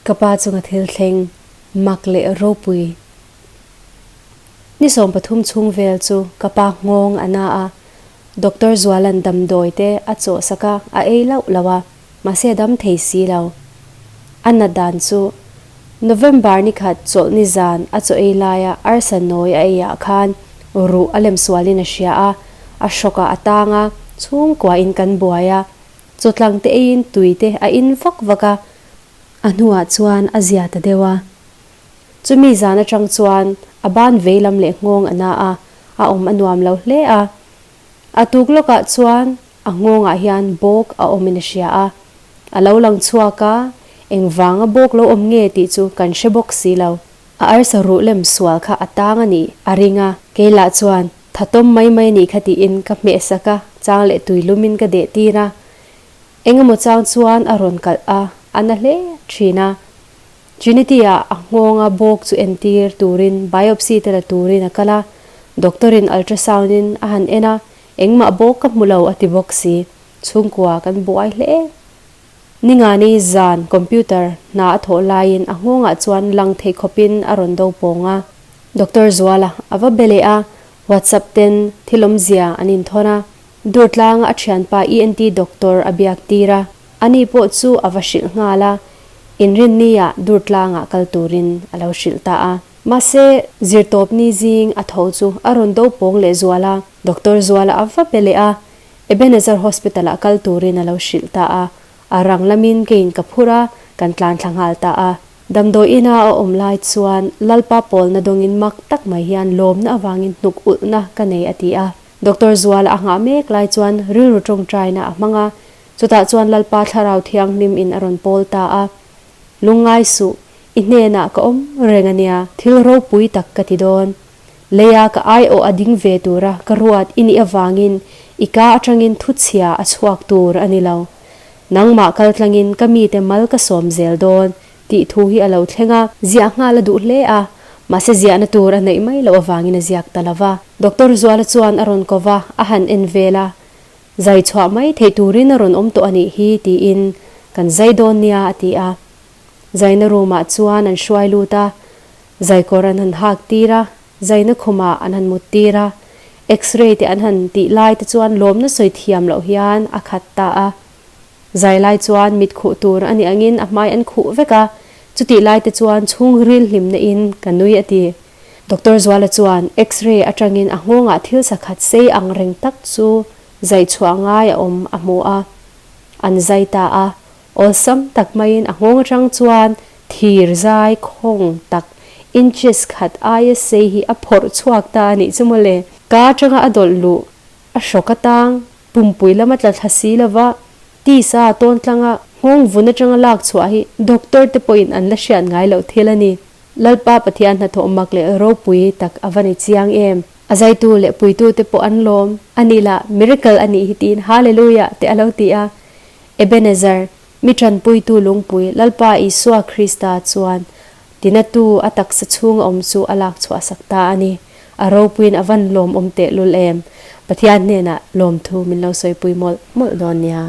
Ka pa chunga thil thleng mak leh ropui ni 13 chhung vel chu ka pa nghawng a na a, Doctor Zuala'n damdawi te a chawhsak a, a ei lauh lauh a, mahse a dam thei si lo. A nat dan chu November ni khat chawlh ni zan a chaw ei laia arsa nawi a ei ah khan ruh a lem sualin a hria a, a hrawkah a tang a, chhungkuain kan buai a, chawtlang te eiin tui te a in vak vak a, A hnuah chuan a zia ta deuh a. Chumi zan atang chuan a ban veilam leh nghawng a na a, a awm a nuam lo hle a. A tuk lawkah chuan a nghawngah hian bawk a awmin a hria a. A lo lang chhuak a, engvanga bawk lo awm nge tih chu kan hre bawk si lo. A arsa ruh lem sual kha a tang a nih a ring a. Kei lah chuan thatawm mai mai a nih kha tiin ka hmehsak a, chang leh tui lumin ka deh tir a. Engemaw chang chuan a rawn kalh a, a na hle thin a. Trinity-ah a nghawnga bawk chu entir turin biopsy te la turin a kal a, doctor-in ultrasound-in a han en a, engmah bawk ka hmu lo a ti bawk si. Chhungkua kan buai hle. Ningani zan computer hna a thawh laiin a nghawngah chuan lang thei khawpin a rawn do pawng a. Doctor Zuala a va be leh a, WhatsApp ten thil awmzia an inthawn a. Durtlanga a thianpa ENT doctor a biak tir a, ani pawh chu a va hrilh nghal a, inrinnia Durtlanga kal turin a lo hrilh ta a. Mahse, zirtawpni zing a tho chu a rawn do pawng leh zual a, doctor Zuala a va pe leh a, Ebenezer Hospital ah kal turin a lo hrilh ta a, a rang lamin keiin ka phur a, kan tlan thla nghal ta a. Damdawi ina a awm lai chuan Lalpa pawlna dawngin mak tak mai hian lawmna avangin hnuk ulhna ka nei a ti a. Doctor Zuala a nghah mek lai chuan rilru tawngtaina a hmang a, chutah chuan Lalpa Thlarau Thianghlim in a rawn pawl ta a. Lungngai suh, i hnenah ka awm reng a nia, thil ropui tak ka ti dawn. Leia ka aiawh a ding ve tura ka ruat i nih avangin i ka atangin thuchhia a chhuak tur a ni lo. Nangmah kaltlangin ka mite mal ka sawm zel dawn tih thu hi a lo thleng a. Ziah nghal a duh hle a, mahse ziahna tur a neih mai loh avangin a ziak ta lo va. Doctor Zuala chuan a rawn ko va, a han en vel a, Zai chhuah mai theih turin a rawn awm tawh a nih hi tiin kan zai dawn nia a ti a. Zaina room ah chuan an hruai lut a, zaikawr an han hak tir a, zaina khumah an han mut tir a, x-ray te an han tih lai te chuan lawmna sawi thiam loh hian a khat ta a. Zai lai chuan mit khuh tur a nih angin a hmai an khuh vek a, chutih lai te chuan chhungril hlimna in ka nui a ti. Doctor Zuala chuan X-ray atangin a nghawngah thil sakhat sei ang reng tak chu zai chhuah ngai a awm a hmu a, an zai ta a, awlsam tak maiin a nghawng atang chuan thir zai khawng tak inches khat aia sei hi a phawrh chhuak ta a nih chu mawle. Ka atanga a dawlh luh a hrawk atang Pumpui lama tla thla si lova tisa tawn tlanga nghawng vun atanga lak chhuah hi doctor te pawhin an la hriat ngai loh thil a ni. Lalpa Pathian hnathawh mak leh ropui tak a va ni chiang em! A zaitu leh puitu te pawh an lawm a nih lah miracle a nih hi tiin Hallelujah te a lo ti a. Ebenezer, mi tanpuitu lungpui Lalpa Isua Krista chuan tinatu a taksa chhunga awm chu a lak chhuah sak ta a ni. A ropuiin a van lawmawm tehlul em? Pathian hnenah lawmthu min lo sawipui mawlh mawlh dawn nia.